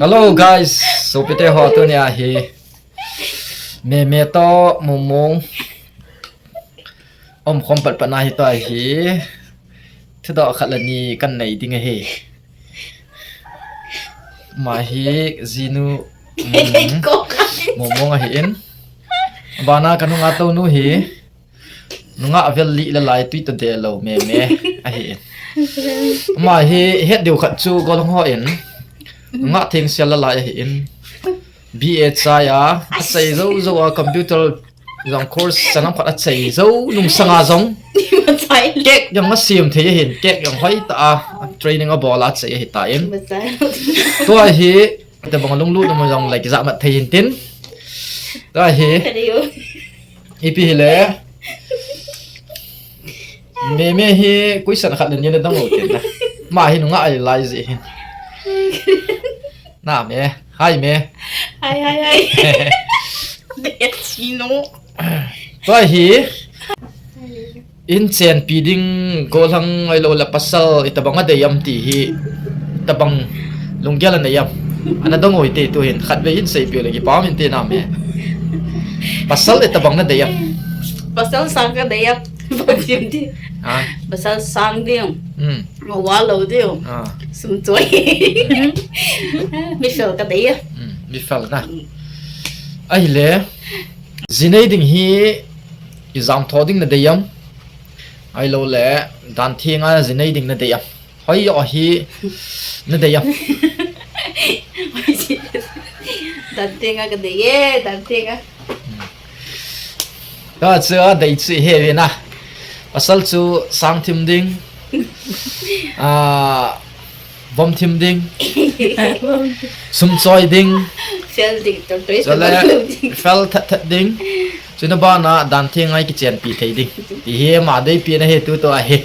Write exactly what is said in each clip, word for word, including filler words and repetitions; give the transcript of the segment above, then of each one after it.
Hello guys, sopite ho, tunia hi Meme toh Momong um khom pat pat na hi, tua hi thudoh khat le ni kan nei ding ahi. Ama hi jinu, mm, Momong ahin. Abana ka nunga tou nu hi nungah vel li le lai tui toh delou Meme ahin. Ama hi het diu khat chu golhang hon nungah thengsel le lai ahin. B A chai a, achai jou jou a, computer jong course chanam khat achai jou nung sanga jong cake jong asem thei ahin, cake jong hoitah a training abol a achai ahitan. Tua hi tabang lunglut na mo jong lai kija mat thei hin tin. Tua hi ipi hile, Meme hi question khat le ni nadong lou tin na. Ama hi nungah ahi lai ji hin. Na Me, hi Me. Hi, hi, hi. Tua hi in chenpi ding golhang ahilou le pasal itabang adei am ti hi, itabang lunggel anei am? Ana dong uvin te, tu hin khatvei in seipeh le kipah inte na Me. Pasal itabang nadei am? Pasal sang kadei am. Pasal sang ding. Hmm. Mawa lou diu. Ah. Sum choi. Mi fel kadei a. Hmm, mi fel na. Hmm. Ahile, jinei ding hi ijam tho ding nadei am? Ahilou le, dan thenga jinei ding nadei am? Hoi yo hi nadei am? Dan thenga kadei e, dan thenga. Ka chu adei chu ihet uvin na. Pasal chu sang thim ding. Ah, vom thim ding. Sum choi ding. Fel ding, tor tor. Chule, fel that that ding. Chuna bana dan thenga kichenpi thei ding. Ti hi ama deipi na hi tu to ahi.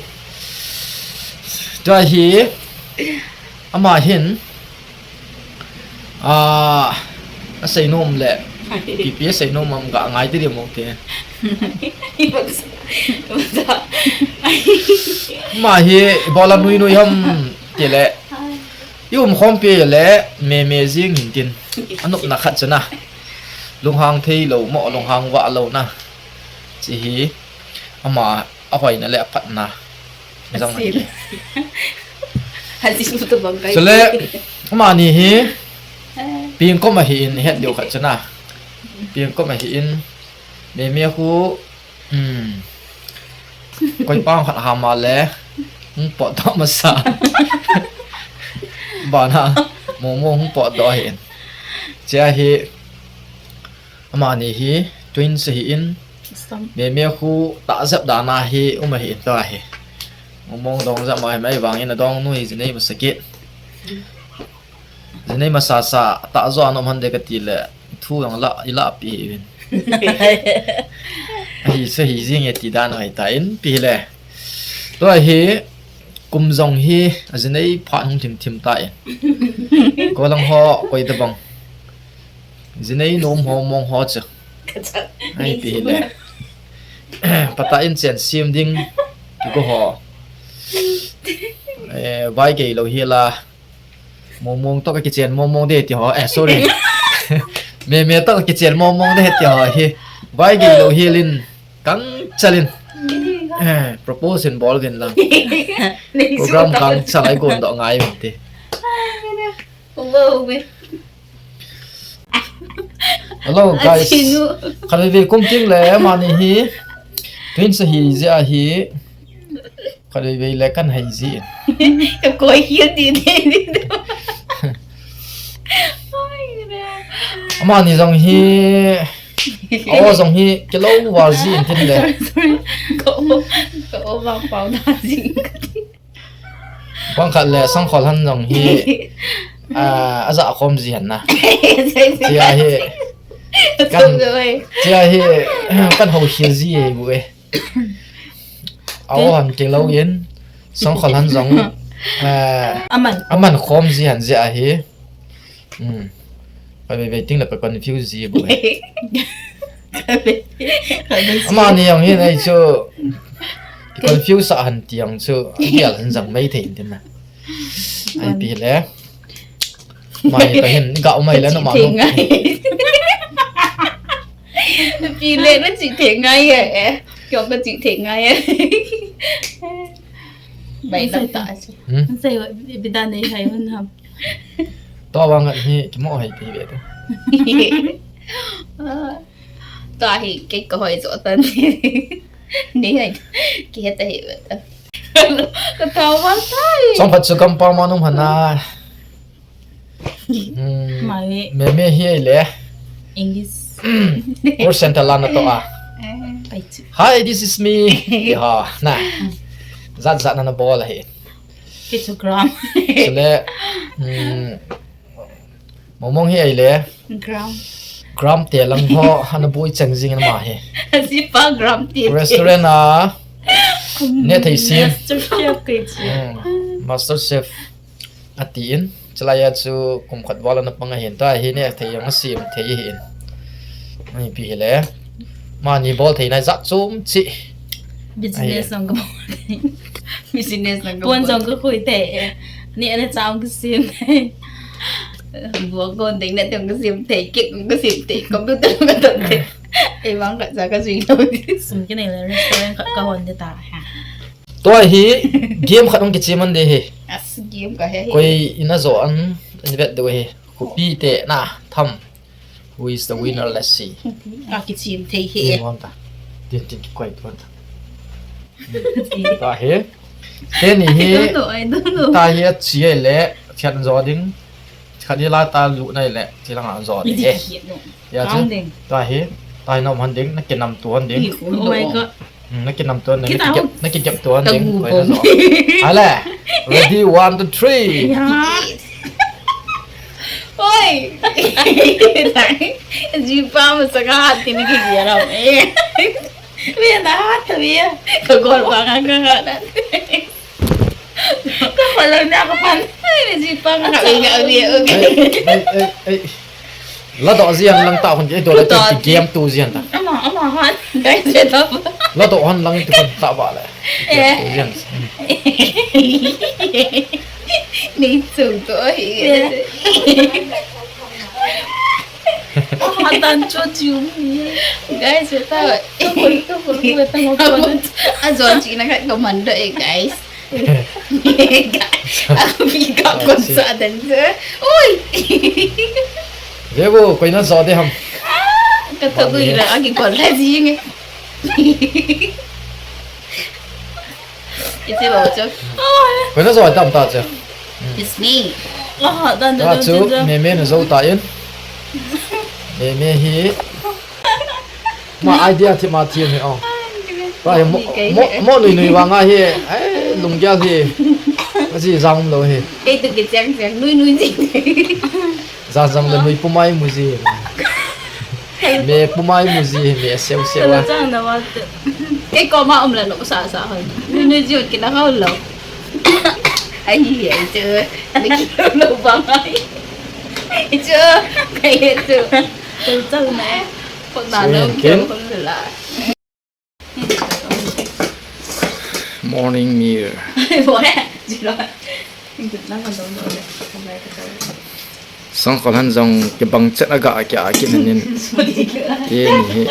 Tua hi ama hin Ah, asei nom le. Ipi asei nom am ka ngai ti di mo te. Ama hi ibola nui nui ham ti le. I um khompi le Meme jing hin tin. Anopna khat chu na. Lunghang thei lou mo, lunghang vah lou na. Chi hi ama ahoina le aphatna. Jong ahi. Asin. Asin mu tabang kai. Chule, amani hi, pengkom ahin, het diu khat chu na. Pengkom ahin, Meme khu, hmm, koi pang khat ham a le, hung potdoh masa. Bana, Momong hung potdoh ahin. Chia hi, amani hi, twins ahin, Meme khu tahjep dan a hi um ahin tua hi. Momong dong jep ma hi mai vangin adong nu hi jinei masa kit. Jinei masa sa tahjo a nom hande kati le thu jong la, ilah pi hi uvin. Ahi se hi jing e ti dan ahi tan pi le. Tua hi kum jong hi ajinei phat hung thim thim tan. Kolang ho koi tabang. Jinei nom ho mong ho chu. Ai ti hi le. Patah in chen sim ding. Ti ko ho. Eh, vai kei lou hi la. Momong toh kichen Momong de ti ho. Eh, sorry. Meme toh kichen Momong de ti ho hi. Vai kei lou hi lin. Kang chalin. Eh, propose in bol vin lang. Program kang chalai kon doh ngai vin ti. Wow, we. Hello, guys. Asin u. Khatvei vei kum ting le amani hi. Twins ahi jeh ahi. Khatvei vei le kan hei ji. Ka koi hi ti ti ti. Amani jong hi. Aw jong hi kilo wa ji in tin le. Sorry, sorry. Ka o, ka o vang pau na ji. Bang khat le Sangkhol han jong hi, ah, aja khom ji han na. Chia hi, kan, chia hi, kan ho khia ji e bu e. Aw han kei lou in, Sangkhol han jong, eh, aman, aman khom ji han jeh ahi. Hmm. Ka ve ve ting le ka confuse ji bu e. Ka ve, ka ve ji. Amani jong hin ei chu confuse a han tiang chu, a bial han jang mai thei in tin na. Ai pi le. Mai ka hin ga mai la na ma. Thei ngai. Pi le na chi thei ngai e. Kyo ka chi thei ngai e. Bai na ta. Hmm? Sai wa bi da nei hai hun ham. To wa ngat hi ki mo hai pi le to. Tua hi kei ka hoi zo tan. Ni hai ki het ahi. Ka thau va sai. Song phat chu kam pa ma nung hana. Hmm. Mai. Me me hi le. English. Call center la na to a. Pai chu. Hi, this is me. Ha, na. Zat zat na na bol ahi. Kilogram. Chule. Hmm. Momong hi ai le. Gram. Gram te lang ho, hana bui chang jing ma hi. Asi pa gram te. Restaurant a. Ne thei sim. Master chef kei chi. Hmm. Master chef. Ati in. Chalai a chu kum khat val ana pang ahin ta hi ne thei jong asim thei hi in. Ai pi hi le. Mani bol thei nai zat chom chi. Business jong ka bol. Business jong ka bol. Pon jong ka khui thei. Ni ana chang ka sim. Bua kon ding na tong ka sim thei, kek ka sim thei, computer ka tong thei. Ei, vang khat cha ka jui lo. Sum ki nei le restaurant khat ka hon de ta ha. Tua hi game khat hung kichim an de hi. As game ka he hi. Koi ina jo an, in vet do hi. Kopi te na tham. Who is the winner? Let's see. Ka kichim thei hi. Game hon ta. Tin tin ki koi tuan ta. Ta hi. Teni hi. I don't know, I don't know. Ta hi a chi le, chiat jo ding. Khat hi la ta lu nai le, chi lang a jo ding. Idi hi no. Ya chu. Kang ding. Ta hi. Ta hi nom han ding, na kinam tu han ding. Oh my God. Hmm, na kinam tu han ding. Kita na ki gap, na ki gap tu han ding. Koi na jo. Ale. Ready, one, two, three. Ya. Oi. Jipa masaka hati ni ki ya ram. Via na hat via. Ka gol pa nga ka hat na. Ka pala na ka pan. Ai, na jipa nga ka via via. Ei, ei, ei, ei. La do jian lang ta hon ke do la ta game tu jian ta. Ama, ama hat. Guys, wait up. La do hon lang tu ta ba le. Eh. Game tu jian. Ni tu to hi. Hatan cho chiu mi. Guys, wait up. Ajon chi na khat ka man do e, guys. Abi ka kon sa dan je. Oi. Vebo, koi na jo de ham. Ka tho gui la, aki kon la ji nge. Ite ba cho. Koi na jo dam ta che. It's me. Ah, dan dan dan chu dan. Me me na jo ta in. Me me hi. Ma idea thi ma thi me o. Ba hi mo mo nui nui vang a hi. Ai lunggel hi. Aji jang lo hi. Kei tu ki chang chang nui nui ji. Jang jang le nui pumai mu ji. Me pumai mu ji, me seu seu a. Chang na wa. Kei ko ma um la no sa sa hon. Nui nui ji ki na hau lo. Ai hi ai chu. Ni ki lo ba ngai. Chu kai chu. Chu chang na. Ko na lo ki ko la. Morning meal. Sangkhol han jong kibang chet a ga a kia a kit nanin. Te ni hi.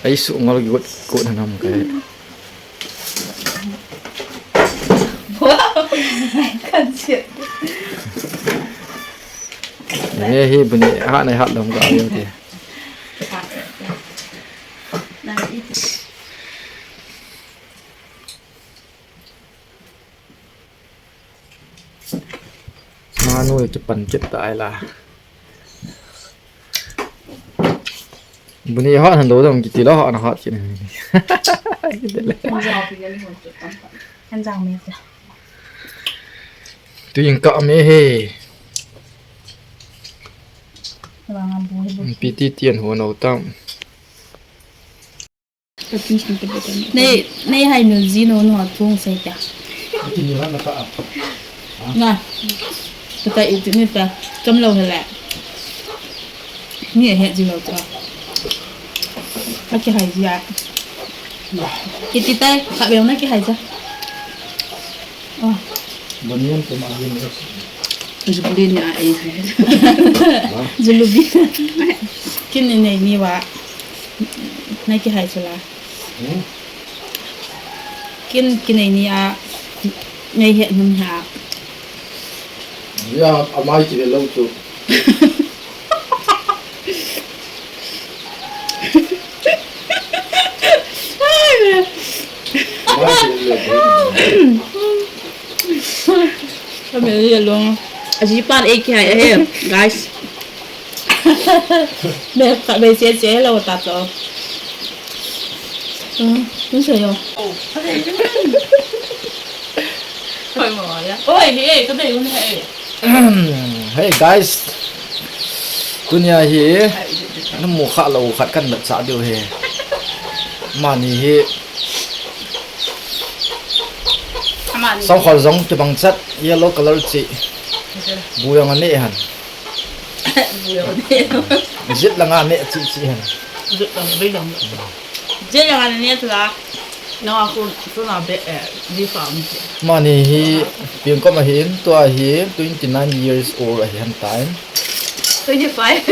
Ai su ngol ki got ko na nam kai. Kan siat. Ni hi buni ha nai hat lom ga yo ti. Manu itu pan chet ta ai la. Buni hot han do dam kiti lo hot na hot kini. Han jang me. Tu ing ka me he. Piti tian ho no tam. Nei, nei hai mil ji no no thung sai ta. Nga. Kata itu ni ta kam lo hela. Ni he ji lo ta. Aki hai ji a. Kiti tai ka be na ki hai ja. Banian ko ma din. Jubilee ni a ei hai. Julubi. Kin ni nei ni wa. Nai kihai chu la. Hmm? Kin, kin nei ni a. Nei he nun ha. Ya, amai ki lo chu. Kami ni long. Aji pan ek hai he, guys. Me ka be se se lo ta to. Hmm, ni se yo. Oi, mo ya. Oi, he, ka be un he. Hey guys, tunia hi namu kha lou khat kan nat cha diu hi. Mani hi Amani. Songkhol jong kibang chat, yellow color chi. Bu jong ane han. Bu jong ane. Jit langa ne chi chi han. Jit lang, bei lang. Jit lang ane tu la. No, aku tu na be, eh, di farm. Mani hi, pengkom ahin, tua hi, twenty nine years old ahi han time. Twenty five.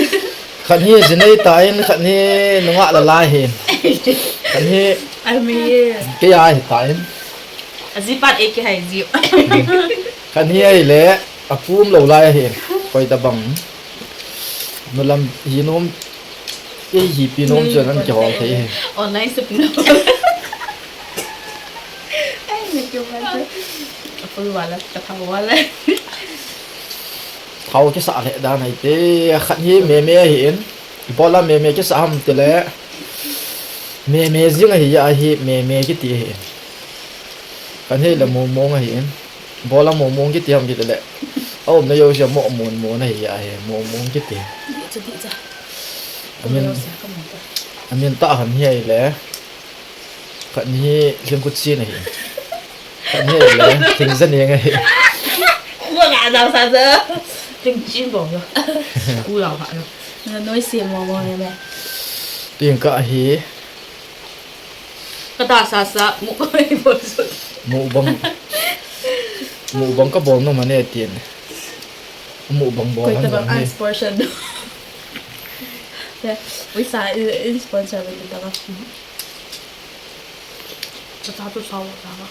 Khat hi jinei tain, khat hi nungah la lai hin. Khat hi Ami. Kei a hi tain. Aji pan ek hai ji. Khat hi ahile, apum lou lai ahi. Koi tabang. Nulam hi nom, kei hi pi nom chuan an kihol thei hi. Online shopping. Ai, ni kyo man. Apul wala, ka thau wala. Thau kisa le dan hai te, khat hi me me ahi in. Bola me me kisa ham te le. Me me jing ahi ya hi, me me kiti ahi in. Kan hi le mo mo ahi in. Bola mo mo kiti ham kiti le. Au, na yo sia mo mo mo na hi ya hi, mo mo kiti. Di cha, di cha. Amin, amin ta han hi ai le. Khat ni hi lingkut chin ahi. Khat ni hi le, lingjan ni ngai. Wa ga dau sa sa. Lingchin bong lo. Ku lau ha lo. Nga noi si mo mo ne me. Ting ka hi. Ka ta sa sa, mu ko i bol su. Mu bang. Mu bang ka bol no mane tin. Mu bang bol. Koi ta bang an sponsor do. Ui sa, in sponsor bang ta bang. Cha cha tu sao ta ba.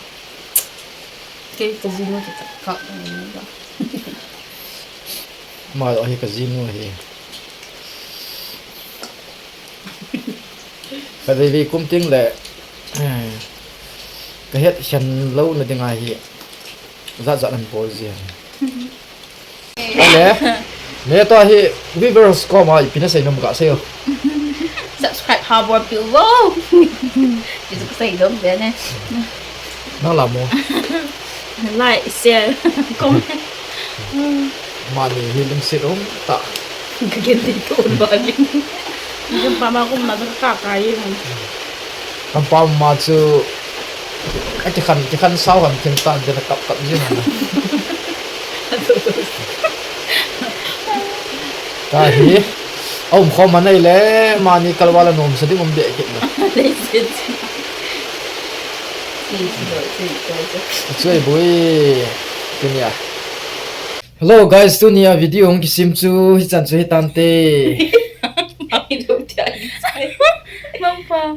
Kei ka jinu cha cha ka ni ba. Ma lo hi ka jinu hi. Ka dei vi kum ting le. Ka het hian lo na ding ahi. Zat zat an bol zia. Ale, me to hi viewers koma ipi na sei nom ka sei o. Subscribe ha bol piu vo. Isu ka sei nom be ne. Nang la mo. Like, share, comment. Mani hi lungsit um ta. Ka gen ti tu ba ni. Ni pa ma kum na ka ka yi. Kan pa ma chu, a kikhan, kikhan sao kan thim tan, tin a kap kap jing ana. Ka hi, a um khom a nei le, mani kalval a nuam sa ding um beh kit lo. Chuai bui, tunia. Hello guys, tunia video hung kisim chu, hichan chu hitante. Mami lo tia ni sai. Mangpa.